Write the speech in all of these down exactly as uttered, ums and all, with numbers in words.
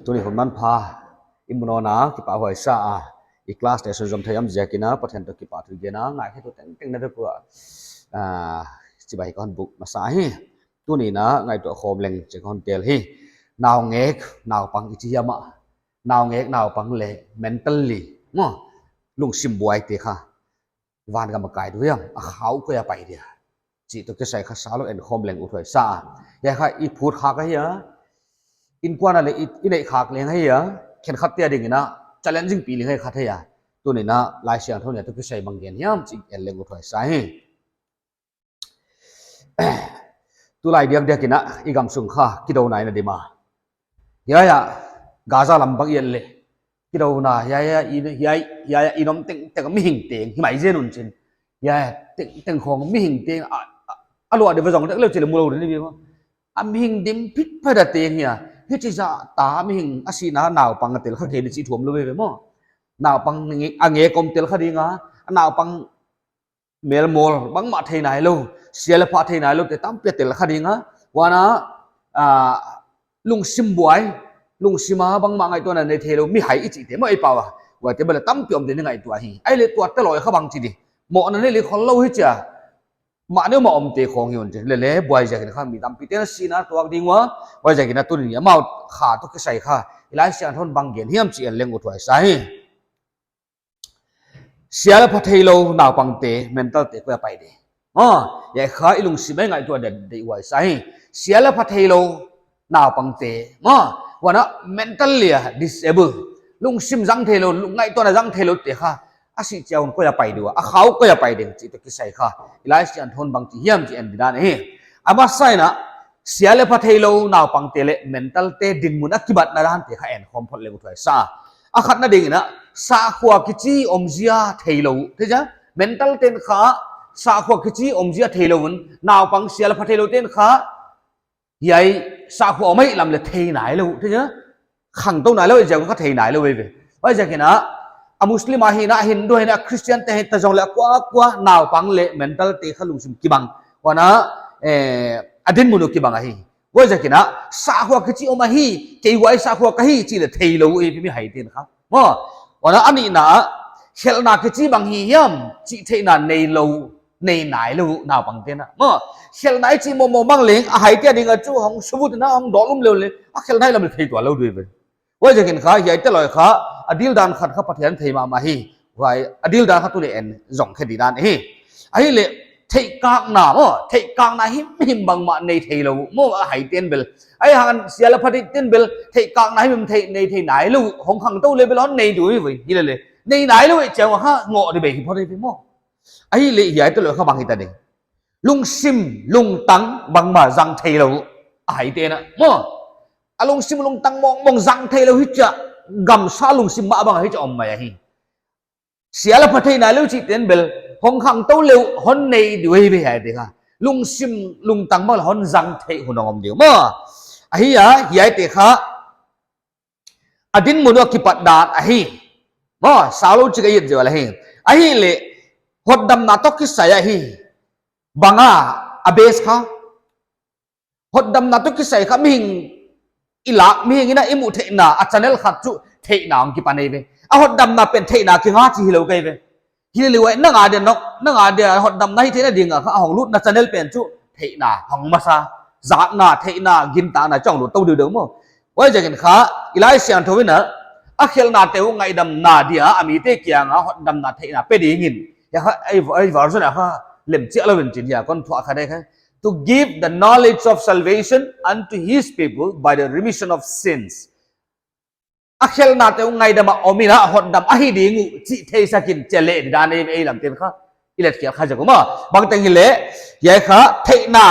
Tuni hun manpha i mu nawn a, kipahhuai sa a, i class te sunzom thei om ziakin a, Pathian toh kipahthu gen a, ngaikhe tu tengteng na vek ua, ah, chibai ka hon buk masa hi. Tuni in a ngaihtuah khawm leng chih ka hon tel hi. Naungek, naupang i chi hiam a. Naungek, naupang leh mentally, maw, lungsim buaite kha vangam a kai diam, a khau koi a pai dia, chih toh kisai kha sawtlou en khawm leng uthuai sa a. Hiai kha i phut khak ahi a, innkuan a leh i, i neih khak leng ahi a, khenkhatte ading in a challenging pi leng ahi khat ahi a. Tuni in a Laisiangthou in a toh kisai bang gen hiam chih en leng uthuai sa hi. Tulai diakdiak in a i gam sung kha kidouna in a dim a. Hiai a Gaza lam bang i et leh kidouna, hiai a i, hiai, hiai a i om tengteng mihing teng hi mai zen un chin. Hiai a tengteng khong mihing teng a, a, a luah deuh va zong dek leu chi leh mu lou ding hi maw. A mihing dim phitphit a teng hi a. Hichi zah ta mihing a sihna naupang a tel kha kei di chih thuam lou ve ve maw. Naupang nge-, a ngek om tel kha ding a, a naupang melmawl bangmah thei nailou, sia leh pha thei nailou te tampi a tel kha ding a. Huan a, ah, lungsim buai, lungsim a bangmah ngaihtuahna nei theilou, mihai i chihte maw ei pau a. Huaite bel tampi om ding in ngaihtuah hi. Ahihleh tuate loi kha bang chi di. Mohna nei leh khollou hi chia. Mah neu mah omte khong hi un chi. Leh leh buai ziakin kha mi tampi ten a sihna tuak ding ua. Huaiziakin a tuni in a amau kha toh kisai kha i Laisiangthou in bang gen hiam chih en leng uthuai sa hi. Sia leh pha theilou naupangte, mental te koi a pai di. Maw, hiai kha i lungsim a i ngaihtuah deuh deuh huai sa hi. Sia leh pha theilou naupangte, maw, huan a mentally a disable, lungsim zang theilou, lung ngaihtuahna zang theilou te kha, a sih chiang un koi a pai di ua, a khau koi a pai ding chih toh kisai kha i Laisiangthou in bang chi hiam chih en di dan hi. A masa in a, sia leh pha theilou naupangte leh mental te dinmun a kibatna dante kha en khawm phot leng uthuai sa. A khatna ding in a, sahkhua kichi omzia theilou, thei chia, mental ten kha sahkhua kichi omzia theilou un, naupang sia leh pha theilou ten kha hiai sahkhua om ahih lam leh thei nailou, thei chia, khangtou nailou, ziak kha thei nailou ve ve. Huaiziakin a, a Muslim a hi in a, a Hindu a hi in a, a Christian te hi ta zong leh a kuakua naupang leh mental te kha lungsim kibang, huan a, eh, a dinmun uh kibang ahi. Huaiziakin a, sahkhua kichi om ahi, kei huai sahkhua ka hi chih leh theilou uh ei pi mihaiten kha. Maw, huan a, a nihna, khelhna kichi bang hi hiam chih theihna neilou, nei nailou naupangte in a. Maw, khelhna i chih mawngmawng bang leng, a haite ading a chu hong suvut in a hong dawl um leu leh, a khelhna i lam leh thei tuanlou di ve. Huaiziakin kha, hiaite loi kha, a dil dan khat kha Pathian thei mahmah hi. Huai, a dil dan kha tuni en zong khe di dan hi. Ahihleh, theihkakna, maw, theihkakna himhim bangmah nei theilou, maw, a haiten bel. Ahihhang sia leh pha theiten bel, theihkakna himhim thei, nei thei nailou, hong khangtou leh bel hon nei di uh ve, hi leh leh. Nei nailou ei chiang kha ngoh di ve hi phot di ve maw. Ahihleh hiaite loi kha bang hita di. Lungsim, lungtang bangmah zang theilou, a haite in a. Maw, a lungsim lungtang mawngmawng zang theilou hi chia, gamsa lungsim mah bang hi chia om mai ahi. Sia leh pha thei nailou chih ten bel, hong khangtou leh hon nei di uh ve hiaite kha. Lungsim lungtang bang leh hon zang thei hun hong om di uh maw. Ahi a, hiaite kha a dinmun uh a kipat dan ahi. Maw, sawtlou chih ka et ziau ahi. Ahihleh, hotdamna toh kisai ahi. Bang a, a base kha. Hotdamna toh kisai kha mihing i lak, mihing in a i muh theihna, a channel khat chu theihna hong kipan ei ve. A hotdamna pen theihna kinga chih hilou kei ve. Hileh leh huai nang a dia nok, nang a dia hotdamna hi theihna ding a kha, a hong lutna channel pen chu theihna hong masa, zakna, theihna, gintakna chu hong lut tou deuhdeuh maw. Huaiziakin kha, i Laisiangthou in a, a khelhnate uh ngaihdamna dia, a mite kiang a hotdamna theihna pe ding in. Hiai kha, ei, ei version a kha, lem chiah lou in chin hiai, kon thuah kha di kha. To give the knowledge of salvation unto his people by the remission of sins. A khelhnate uh ngaihdam a om in a hotdam ahi ding uh chih theisak in chia leh di dan ei, ei lam ten kha. I let khial kha ziak uh maw. Bangteng hileh, hiai kha theihna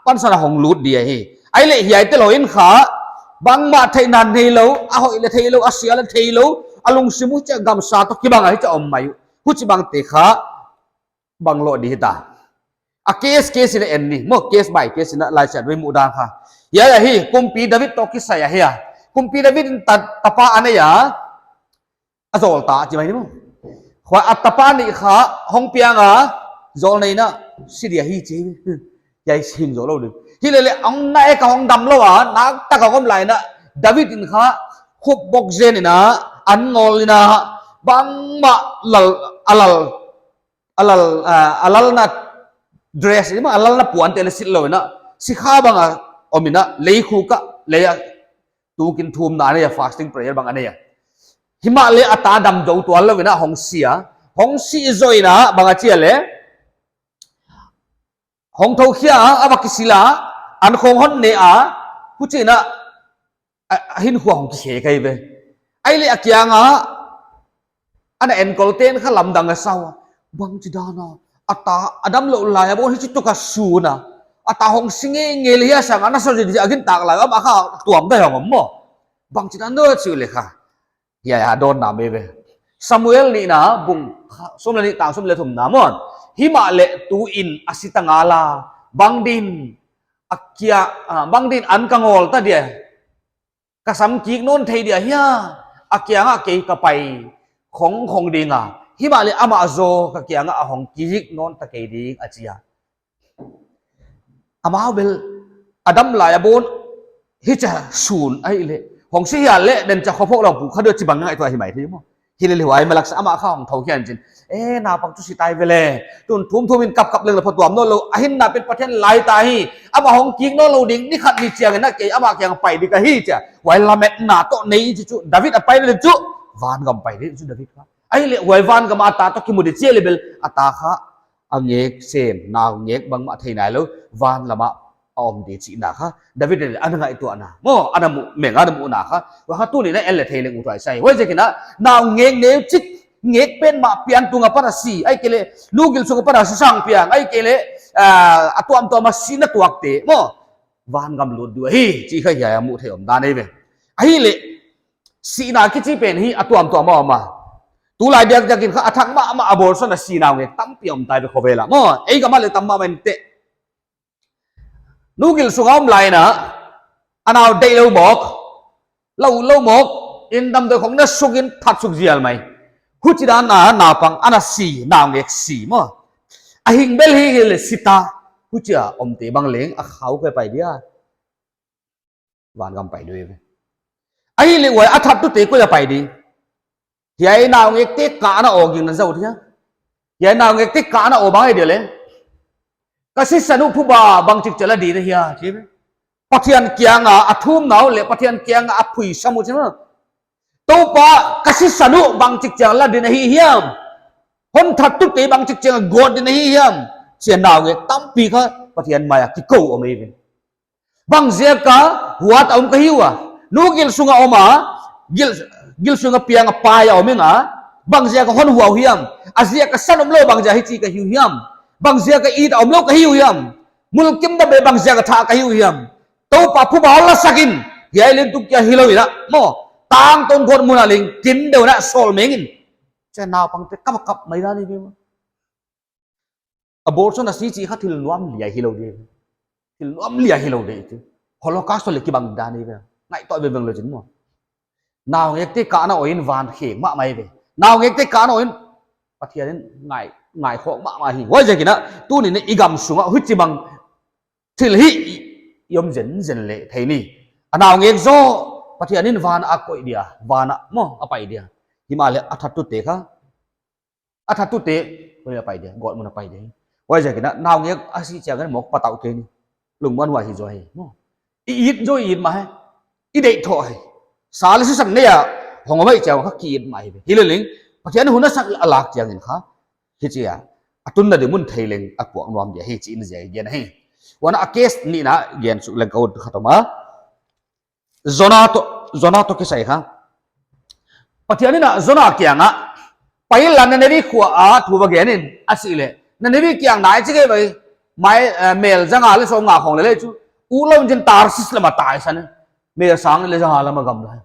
pansan a hong lut di ahi. Ahihleh hiaite loi in kha, bangmah theihna neilou, a hoih leh theilou, a sia leh theilou, a lungsim uh chia gamsa toh kibang ahi chia om mai uh. Huchibangte kha, bang lou di hita. A case, case in a en ni, maw case by case in a Laisiangthou in i muh dan kha. Hiai ahi, Kumpi David toh kisai ahi a. Kumpi David in ta, tapa a nei a, a zawl ta chi mai ni maw. Huai a tapa nih kha, hong piang a, zawl nei in a, si di ahi chi. Hiai hing zaw lou di. Hilele hong na e ka hong damlou a, nak tak a om lai in a, David in kha, khup bok zen in a, an ngol in a, bangmah lal, a lal, a lal, ah, a lalna dress, ima a lalna puante leh silh lou in a, sikha bang a om in a, leikhuk ah, lei ah, tukin thumna nei a, fasting prayer bang a nei a. Himahleh a ta dam zou tuanlou in a, hong si a. Hong si zou in a, bang a chi a leh, hong thou khia a, a va kisil a, an khong hon ne a, huchiin a, a, a hinkhua hong kikhe kei ve. Ahihleh a kiang a, ana enkol ten kha lamdang a sa ua. Bangchidan a, a ta, a damlou lai a bon hichi tuk a sun a. A ta hong si ngeingei leh hia sang a na sa zi a gintak lai, amah kha tuam dai hong om maw. Bangchidan dou chi uleh kha. Hiai a dawnna mai ve. Samuel nihna bung, sawm leh nih tang sawm leh thumna maw. Himahleh tuin a si ta ngal a. Bang din, a kia, ah, bang din an ka ngol ta dia. Ka sam kik nawn thei dia hia. A kiang ah kei ka pai khongkhong ding a. Himahleh amah zaw ka kiang ah a hong kik nawn ta kei ding a chi a. Amau bel a dam lai a bon hichi a sun ahihleh. Hong si hial leh den cha khophok lou pu kha dou chi bang ngaihtuah hi mai thei maw. Hilele huai malak sa amah kha hong thou khia in chin. Eh, naupang chu si tai ve leh. Tun thum thum in kap kap leng leh phatuam nawnlou. A hinna pen Pathian lai ta hi. Amah hong kik nawnlou ding ni khat ni chiang in a kei amah kiang pai di ka hi chi a. Huai lametna toh nei chi chu. David a pai di chu. Vangam pai di chu David kha. Ahihleh huai vangam a ta toh kimu di chiang leh bel a ta kha a ngek sem, naungek bangmah thei nailou, van lam ah a om di chihna kha. David in ana ngaihtuahna. Maw, ana mu, meng ana muhna kha. Huai kha tuni'n a en leh thei leng uthuai sa hi. Huaiziakin a, naungek neuchik, ngek pen mah pian tung apan a si. Ahihkeileh, nu gil sung apan a si sang piang. Ahihkeileh, ah, a tuamtuam a sihna tuakte. Maw, vangam lut di uh ahi. Chih kha hiai a muh theih omdan ahi ve. Ahihleh, sihna kichi pen hi a tuamtuam a om a. Tulai diakdiak in kha a thak mahmah abortion a si naungek tampi om tai ve khovel ah. Maw, ei gam ah leh tam mahmah in teh. Nu gil sung a om lai in a, a nau deih lou mawk, lou lou mawk, in damdawi khong na suk in that suk zial mai. Huchidan a naupang ana si, naungek si maw. A hing bel hi hileh si ta, huchia omte bang leng a khau kei pai dia. Vangam pai di uh ve. Ahihleh huai a thattute koi a pai di. Hiai naungekte kah ana aw gingna zou dia. Hiai naungekte kah ana aw bang ahi dia leh. Ka sisan uh phuba bangchik chiang la di na hia, chi ve. Pathian kiang a a thumna uh leh Pathian kiang a a phuisam uh chi maw. Toupa ka sisan uh bangchik chiang la di na hi hiam. Hon thattute bangchik chiang a gawt di na hi hiam. Chi a naungek tampi kha Pathian mai a kikou om ahi ve. Bangziak a huat a om ka hi ua. Nu gil sung a om a, gil, gil sung a piang a pai a om ing a. Bangziak a hon hua uh hiam. A ziak a san omlou bangziak hichi ka hi uh hiam. Bangziak a it a omlou ka hi uh hiam. Mulkimna beh bangziak a thah ka hi uh hiam. Toupa phuba hon la sak in. Hiai leng tuk kia hilou in a. Maw, tangtawn gawtmun a leng kin deuh in a sawl meng in. Chi a naupangte kap kap mai dan ahi ve maw. Abortion a si chih kha thil nuam lia hilou di. Thil nuam lia hilou di chu. Holocaust leh kibang dan ahi ve. Ngaihtuah vengveng lou chin maw. Naungekte kah ana aw in van khek mahmah ahi ve. Naungekte kah ana aw in Pathian in ngai, ngaihkhawk mahmah hi. Huaiziakin a, tuni'n i gam sung a, huchibang thil hi i, i om zenzen leh thei ni. A naungek zaw, Pathian in van a koih dia, van a maw, a pai dia. Himahleh a thattute kha, a thattute, koi a pai dia, gawtmun a pai dia. Huaiziakin a, naungek a si chiang in mawk patau kei ni. Lungmuan huai hi zaw hi, maw. I it zaw i it mah hi. I deih thoh hi. Sa leh sisan nei a, hong om ahih chiang kha ki it mah hi. Hilele, Pathian hun a sak a lak chiang in kha. Hichi a, a tunna di mun thei leng a puak nuam dia hi chi in ziak gen hi. Huan a case nihna gen suk leng ka ut khat om a. Jonah toh, Jonah toh kisai kha. Pathian in a Jonah kiang a, pai la Nineveh khua ah thu va gen in, a chih leh. Nineveh kiang nai chi kei vai. Mai, eh, mel zanga leh sawmnga khong leh leh chu. Utlou in chin Tarshish lam a taisan in. Mel sang leh zanga lam a gam lai.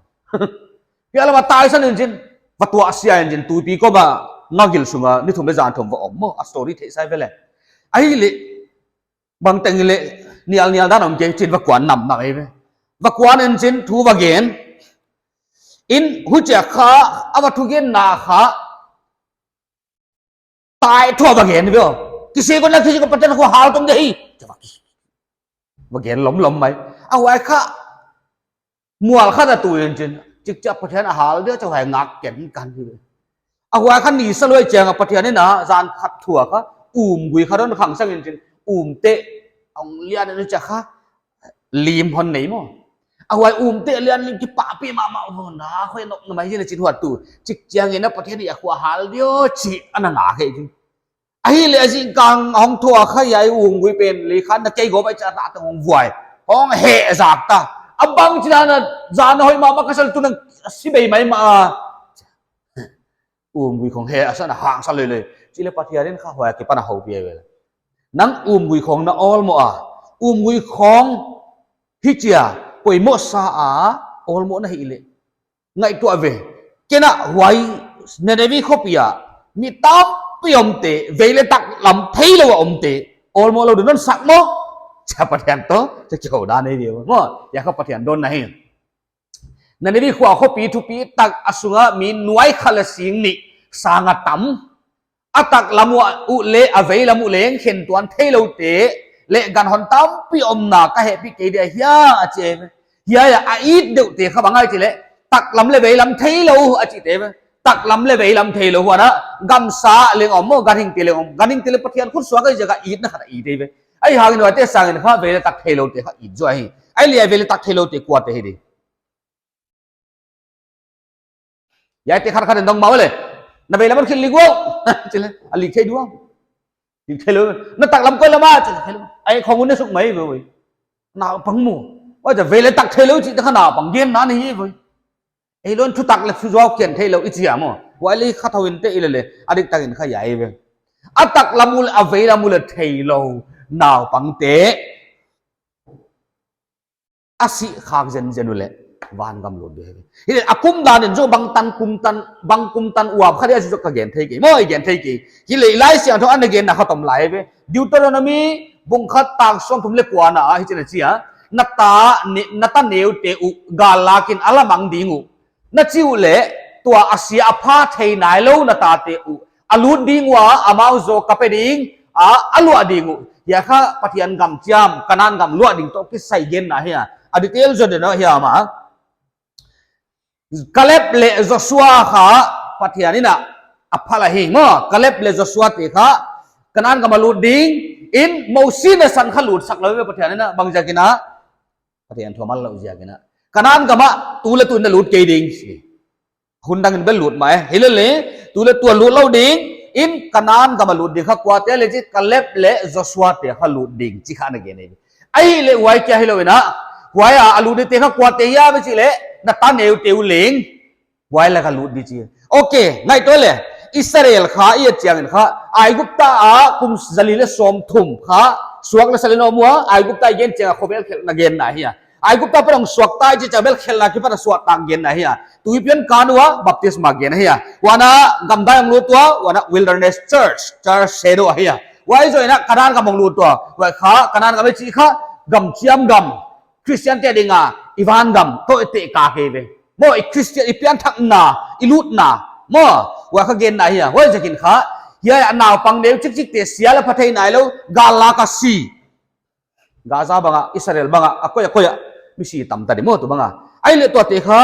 Hiai lam a taisan in chin. Va tuah sia in chin tuipi kawm a nga gil sung a ni thum leh zan thum va om maw, a story theihsa ve leh. Ahihleh, bangteng leh nialnial dan om kei chin va kuan namnam ahi ve. Va kuan in chin thu va gen. In huchia kha, a va thugenna kha. Tai thua va gen ve. Kisi ko na kisi ko Pathian khua hal tung de hi. Va gen lomlom mai. A huai kha mual khat a tu in chin, chik chiah Pathian a hal dia, chauh hai ngak ken kan hi. A huai kha ni sa lua chiang a Pathian in a zan khat thu a kha umgui khat hon khang sang in chin, umte ong lian in chia kha lim hon nei maw. A huai umte lian lim kipahpih mahmah maw, na khoi nop na mai hi na chin huat tu. Chik chiang in a Pathian in a khua hal dia chi ana ngak hi chin. Ahihleh a zingkang hong thua kha hiai umgui pen lei khan na kei go bai cha ta tang hong vuai. Hong heh zak ta. A bang chi dan a zan a hoih mahmah ka sal tu nang si bei mai mah a. Umgui khong heh a san a hang sa loi loi. Chih leh Pathian in kha huai akipan a houpih ve. Nang umgui khong na awlmoh a, umgui khong hichia poimoh sa a awlmoh na hih leh, ngaihtuah ve. Ken a huai Nineveh khopi a mi tampi omte, vei leh taklam theilou a omte awlmoh lou ding non sak maw? Chia Pathian toh chia kihou dan nei ve maw. Hiai kha Pathian dawnna hi. Nineveh khua khopi thupi tak a sung a mi nuai khat leh sing nih sang a tam. A taklam uh leh a veilam uh leng khentuan theiloute leh ganhon tampi omna ka hehpih kei dia hia, a chi. Hiai a it deuhte kha bang ahia chih leh, taklam leh veilam theilou a chihte. Taklam leh veilam theilou huan a gamsa leng om maw, ganhingte leng om. Ganhingte leh Pathian khut suak ahi ziak a itna khat a it ve. Ahihhangin huaite sang in kha vei leh tak theiloute kha it zaw hi. Ahihleh vei leh tak theiloute kuate hi di? Hiaite khat khat in dong mah leh, na veilam hon khel lik ua, chi leh, a lik thei di ua. Lik theilou. Na taklam koi lam a, chi leh, theilou. Ai khong un ne suk mai ve oi. Naupang maw. Huai chia vei leh tak theilou chih te kha naupang genna nei ve oi. Ei lou in thutak leh thuzuau ken theilou i chi a maw. Huai leh kha thou in te i leh leh, a diktak in kha hiai ve. A taklam uh leh a veilam uh leh theilou naupangte a si khak zenzen uleh vangam lut di hi. Hileh a kum dan in zaw bangtan kum tan, bang kum tan uap kha dia zaw ka gen thei kei maw, i gen thei kei. Hileh i Laisiangthou ana genna kha tom lai ve. Deuteronomy bung khat tang sawmthum leh kua na ah hichi'n a chi a. Na ta ne-, na ta neute uh gal lak in a la mang ding uh. Na chi uleh, tua a sia a pha thei nailou na tate uh a lut ding ua, amau zaw ka pe ding a, a luah ding uh. Hiai kha Pathian gam chiam, Kanan gam luah ding toh kisai genna hi a. A detail zaw den ahi a maw. Kaleb leh Joshua kha Pathian in a phal ahi maw. Kaleb leh Joshua te kha Kanan gam a lut ding in, Mosi na san kha lut sak lou ve Pathian in a, bang ziak in a, Pathian thu a man lou ziak in a. Kanan gam ah tu leh tu in na lut kei ding chi. Hun dang in bel lut mai. Hilele, tu leh tu a lut lou ding in Kanan gam a lut ding kha kuate leh chi, Kaleb leh Joshua te kha lut ding chi kha ana gen hi. Ahihleh huai kia hilou in a, huai a a lut dingte kha kuate hia ve chih leh, na ta neute uh leng huai lak a lut di chi. Ok, ngaihtuah leh, Israel kha i et chiang in kha, Aigupta a kum zali leh sawmthum kha suak leh sal in om ua, Aigupta i gen chiang a khovel khelhna genna hi a. Aigupta apan hong suak ta i chih chiang bel khelhna akipan a suakta genna hi a. Tuipi hon kan ua, baptisma genna hi a. Huan a gamdai hong lut ua, huan a wilderness church, church sedu ahi a. Huai zoh in a Kanan gam hong lut ua. Huai kha Kanan gam i chih kha gam chiam gam, Christian te ding a i vangam toh i teh kha kei ve. Maw, i Christian, i pianthakna, i lutna. Maw, huai kha genna hi a. Huaiziakin kha, hiai a naupang neu chikchik te sia leh pha thei nailou, gal lak a si. Gaza bang a, Israel bang a, a koi a koi a, misi tam ta di maw tu bang a. Ahihleh tuate kha,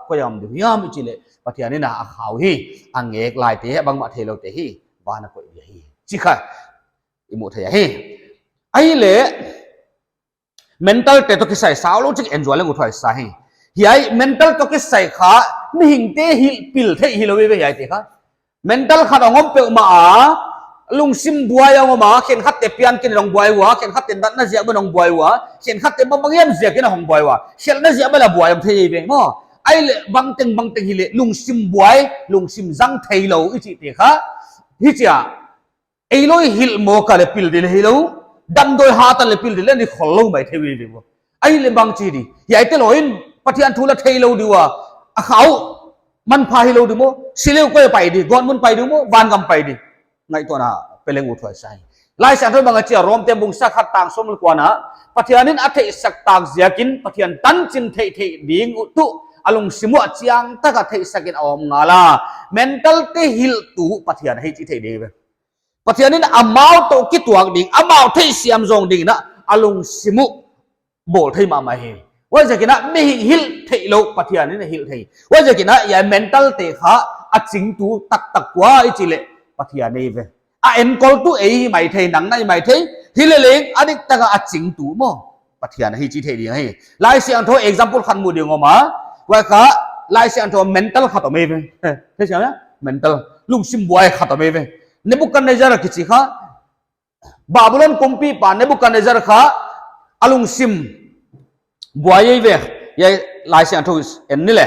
koi a om di hiam i chih leh, Pathian in a khau hi, a ngek lai te, bangmah theilou te hi, van a koih di hi. Chi kha, i mu thei ahi. Ahihleh, mental te toh kisai sau lou chik en zual leng uthuai sa hi. Hiai mental toh kisai kha, mihing te hilh pil thei hilou ve hiai te kha. Mental khat hong om peuhmah a, lungsim buai hong om a, khenkhat te pian ken hong buai ua, khenkhat te natna ziak bang hong buai ua, khenkhat te bang bang hiam ziak in hong buai ua, khelhna ziak bang a buai om thei ve maw. Ahihleh bangteng bangteng hileh, lungsim buai, lungsim zang theilou i chih te kha. Hichia, ei lou i hilh mawk a leh pil di leh hilou, damdawi hat a leh pil di leh ni khol lou mai thei ve ve maw. Ahihleh bang chi di. Hiai te lou in, Pathian thu la theilou di ua, a khau, manpha hilou di maw, si leh koi pai di, gawtmun pai di maw, vangam pai di. Ngaihtuahna, pe leng uthuai sa hi. Laisiangthou bang a chi a Rom te bung sa khat tang sawm leh kua na, Pathian in a theihsak tak ziakin, Pathian tanchin theih theih ding uh tuh, a lungsim uah chiang tak a theihsak in a om ngal a. Mental te hilhtu Pathian ahi chih theih ding ve. Pathian in amau toh kituak ding, amau theihsiam zong ding in a, a lungsim uh bawl thei mahmah hi. Huaiziakin a mihing hilh theih lou Pathian in a hilh thei. Huaiziakin a hiai mental te kha a chingtu taktak kua i chih leh Pathian ahi ve. A enkol tu ei hi maithei, nang na hi maithei. Hileleng a diktak a a chingtu maw, Pathian ahi chih theih ding ahi. Laisiangthou example khat mu ding om a. Huai kha Laisiangthou mental khat om ahi ve. Thei siam hia? Mental. Lungsim buai khat om ahi ve. Nebuchadnezzar kichi kha, Babylon kumpipa Nebuchadnezzar kha a lungsim buai ahi ve. Hiai Laisiangthou en ni le.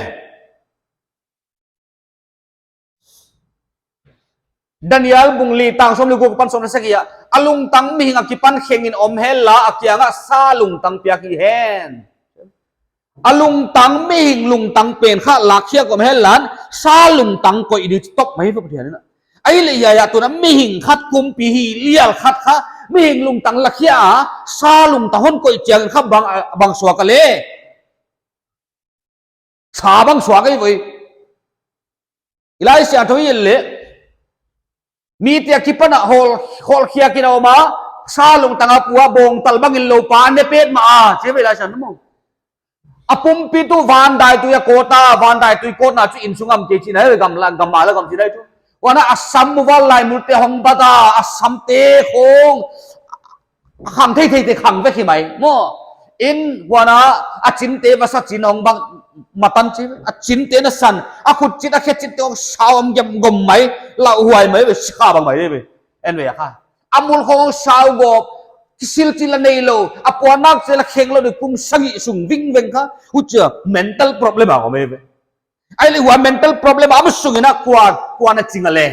Daniel bung li tang sawmleguk apan sawmlesagih ah, a lungtang mihing akipan khengin om henla, a kiangah sa lungtang piak hi hen. A lungtang mihing lungtang pen kha lakkhiak om henla, sa lungtang koih di top mai hi Pathian in a. Ahihleh hiai ah tuin a mihing khat kumpi hi lial khat kha mihing lungtang lakkhiak a, sa lungtang hon koih chiangin kha bang, bang suak a le. Sa bang suak ahi ve. I Laisiangthou i et leh, mite akipan a hol, hol khiak in a om a, sa lungtang a pua bawngtal bangin lou pa ne petmah a, chi ve Laisiangthou maw. A pumpi tu van dai tui a kawt a, van dai tui kawtna chu inn sung a om kei chihna hi, gam la, gam mah la gam chihna hi chu. Huan a sam mu val lai multe hong bat a, a samte khong khang theithei te khang vek hi mai maw. In huan a, a chinte vasa chin hong bang matan chi, a chinte na san, a khut chit a khe chit te hong sau om gem gom mai, lauhuai mai ve, sikha bang mai ve. En ve a kha. A mul khong sau gawp, kisil chih la nei lou, a puannak chih la kheng lou di kum sagih sung vingveng kha, huchia mental problem a om ahi ve. Ahihleh huai mental problem a om sungin a kua, kua'n a ching a le.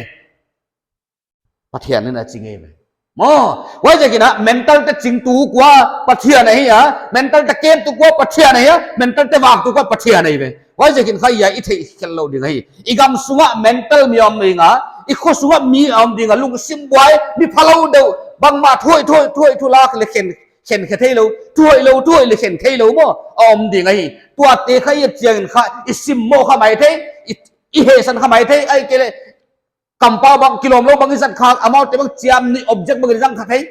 Pathian in a ching ahi ve. Maw, huaiziakin a mental te chingtu kua, Pathian ahi a, mental te kemtu kua, Pathian ahi a, mental te vaktu kua, Pathian ahi ve. Huaiziakin kha hiai i theih khelh lou ding ahi. I gam sungah mental mi om ding a, i kho sungah mi om ding a, lungsim buai, mi phalou deuh, bangmah thu hoih, thu hoih, thu hoih, thu lak le khen, khen khe theilou, thu hoihlou, thu hoih le khen theilou maw, a om ding ahi. Tuate kha i et chiangin kha, i simmoh kha maithei, i, i hehsan kha maithei, ahihkeileh kampau bang, kilawmlou bang i zat khak, amaute bang chiamnuih object bang i zang kha thei.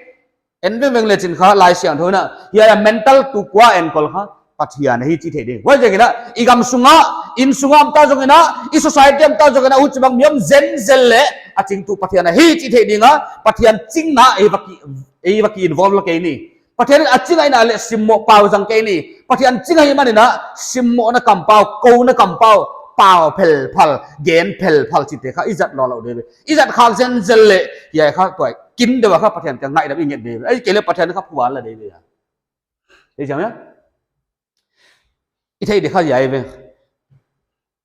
En vengveng lechin kha Laisiangthou in a, hiai a mental tu kua enkol kha Pathian ahi chih theih ding. Huaiziakin a, i gam sungah, inn sungah om ta zongin a, i society om ta zongin a, huchibang mi om zenzen leh, a chingtu Pathian ahi chih theih ding a, Pathian chingna ei va ki, ei va ki involve lou kei ni. Pathian in a ching ahihna leh simmoh pau zang kei ni. Pathian ching ahihmanin a simmohna kampau, kouna kampau, pau phelphal, gen phelphal chihte kha i zat lou lou ding ve. I zat khak zenzen leh, hiai kha tuai, kin deuh a kha Pathian kiang ngaihdam i nget ding ve. Ahihkeileh Pathian kha phual la ding ve. Ei siam hia? I theih di kha hiai ve.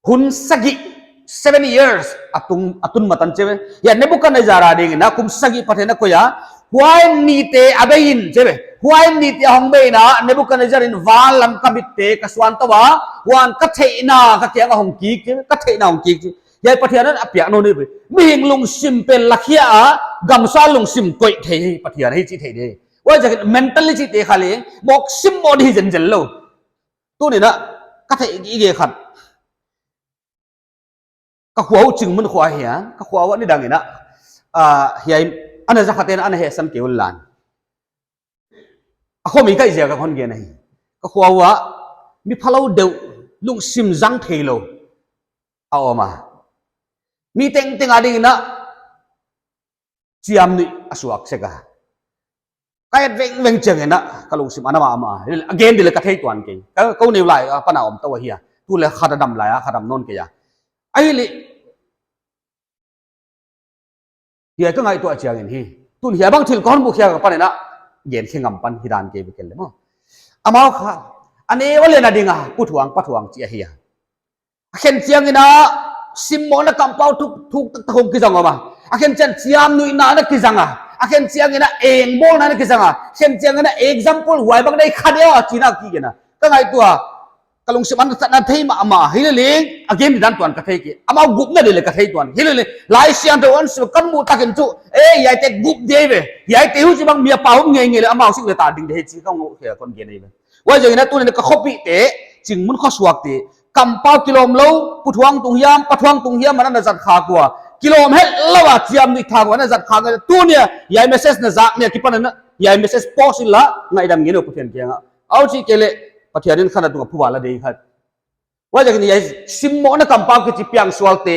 Hun sagih, seven years, a tung, a tun matan chi ve. Hiai Nebuchadnezzar adingin a kum sagih Pathian a koih a. Huai nite a bei in chi ve. Huai nite a hong bei in a Nebuchadnezzar in van lam ka mitte ka suan tou a. Huan ka theihna ka kiang a hong kik chi ve. Ka theihna hong kik chi. Hiai Pathian in a piak nawn ahi ve. Mihing lungsim pen lakkhiak a, gamsa lungsim koih thei hi Pathian ahi chih theih di. Huaiziakin mentality te kha leng, mawk simmoh di hi zenzen lou. Tuni'n a, ka theih i ge khat. Ka khua uh Chingmun khua hi a, ka khua uh a nidang in a, ah, hiai, ana za khate'n ana hehsan kei un lan. A khomi ka hih ziak a kon gen ahi. Ka khua uh a, mi phalou deuh, lungsim zang theilou a om a. Mi tengteng adingin a, chiamnuih a suak sek a. Ka et vengveng chiangin a, ka lungsim a na mahmah. A gen di leh ka thei tuan kei. Ka, kou neu lai, a, apan a om tou ahi a. Tu leh khat a dam lai a, khat dam nawn kei a. Ahihleh, hiai ka ngaihtuah chiangin hi. Tun hiai bang thil kon mukhia ka panin a, gen khe ngam pan hi dan kei ve kel leh maw. Amau kha, a neu a lian a ding a, Pu Thuang, Pa Thuang chi ahi a. A khen chiangin a, simmohna kampau thuk, thuk taktak hong kizang om a. A khen chiang chiamnuihna na kizang a. A khen chiangin a engbawlna na kizang a. Khen chiangin a example huai bang nei kha deuh a chihna kigen a. Ka ngaihtuah, ka lungsim a na thei mahmah hileleng, a gen di dan tuan ka thei kei. Amau gupna di leh ka thei tuan. Hileleng, Laisiangthou a hon sim kan muh takin chu, eh, hiaite gup di ve. Hiaite huchibang mi a pau ngeingei leh amau sik leh ta ding di hi chih ka ngaihtuah kon gen ahi ve. Huaiziakin a tuni'n ka khopihte, Chingmun khosuakte, kampau kilawmlou, Pu Thuang tung hiam, Pa Thuang tung hiam, ana zat khak ua. Kilawm hetlou a, chiamnuih thak ua, ana zat khak ua. Tuni'n, hiai message na zak ni a kipan in a, hiai message post in la, ngaihdam ngen un Pathian kiang a. Huchi kei leh Pathian in kha na tung a phuba la dei kha. Huaiziakin hiai simmohna kampau kichi piangsualte,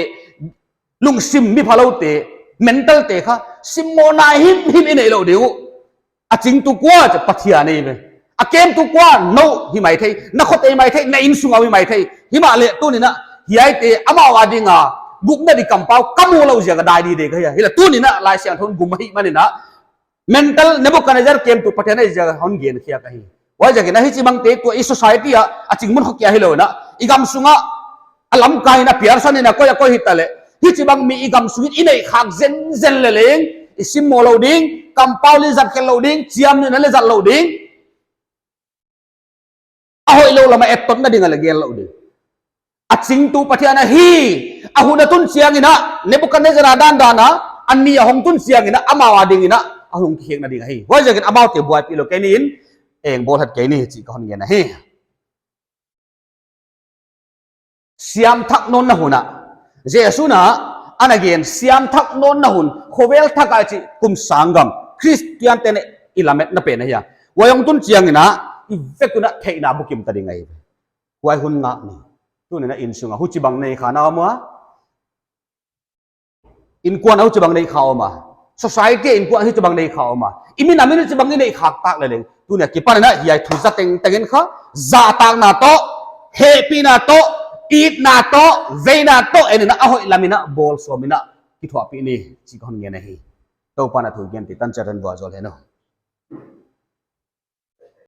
lungsim mi phaloute, mental te kha simmohna himhim i neih louh ding uh. A chingtu kua chu Pathian ahi ve. A kemtu kua nou hi maithei, na khote hi maithei, na innsung a hi maithei. Himahleh tuni'n ah hiaite amau ading a gupna di kampau ka mu louh ziak a dai di dek ahi a. Hileh tuni'n ah Laisiangthou in gum ahihmanin ah mental Nebuchadnezzar kemtu Pathian ahi ziak a hon gen khiak ahi. Huaiziakin ah hichibangte tua i society ah a chingmun khawng kia hilou in ah i gamsung ah a lamkai in a piarsan in a koi a koi hitaleh, hichibang mi i gamsung in i neih khak zenzen leh leng i simmoh lou ding, kampau leh zat khelh lou ding, chiamnuihna leh zat lou ding, a hoihlou lam a ettotna ding a leh gen lou ding. A chingtu Pathian ahi, a hun a tun chiangin ah Nebuchadnezzar a dandan a, a ni a hong tun chiangin ah amau adingin ah a hong kikhekna ding ahi. Huaiziakin amaute buaipih lou kei ni in, eng bawlhat kei ni chih ka hon gen ahi. Siamthak nawnna hun ah, Jesu'n ah ana gen siamthak nawnna hun, khovel thak a chih kum sanggam Khristiante'n i lametna pen ahi a. Huai hong tun chiangin ah i vek un ah theihna bukim ta ding ahi. Huai hun ngak ni. Tuni'n ah innsung a huchibang nei kha na om a, innkuan a huchibang nei kha om a, society a innkuan huchibang nei kha om a, i min a min huchibang i neih khak tak leh leng, tuni a kipan in ah hiai thu za tengteng in kha zahtakna toh, hehpihna toh, itna toh, veina toh en in ah a hoih lam in ah bawl sawm in ah kithuahpih ni chih ka hon gen ahi. Toupa'n ah thu gen te'n tan chiat in vualzawl hen aw.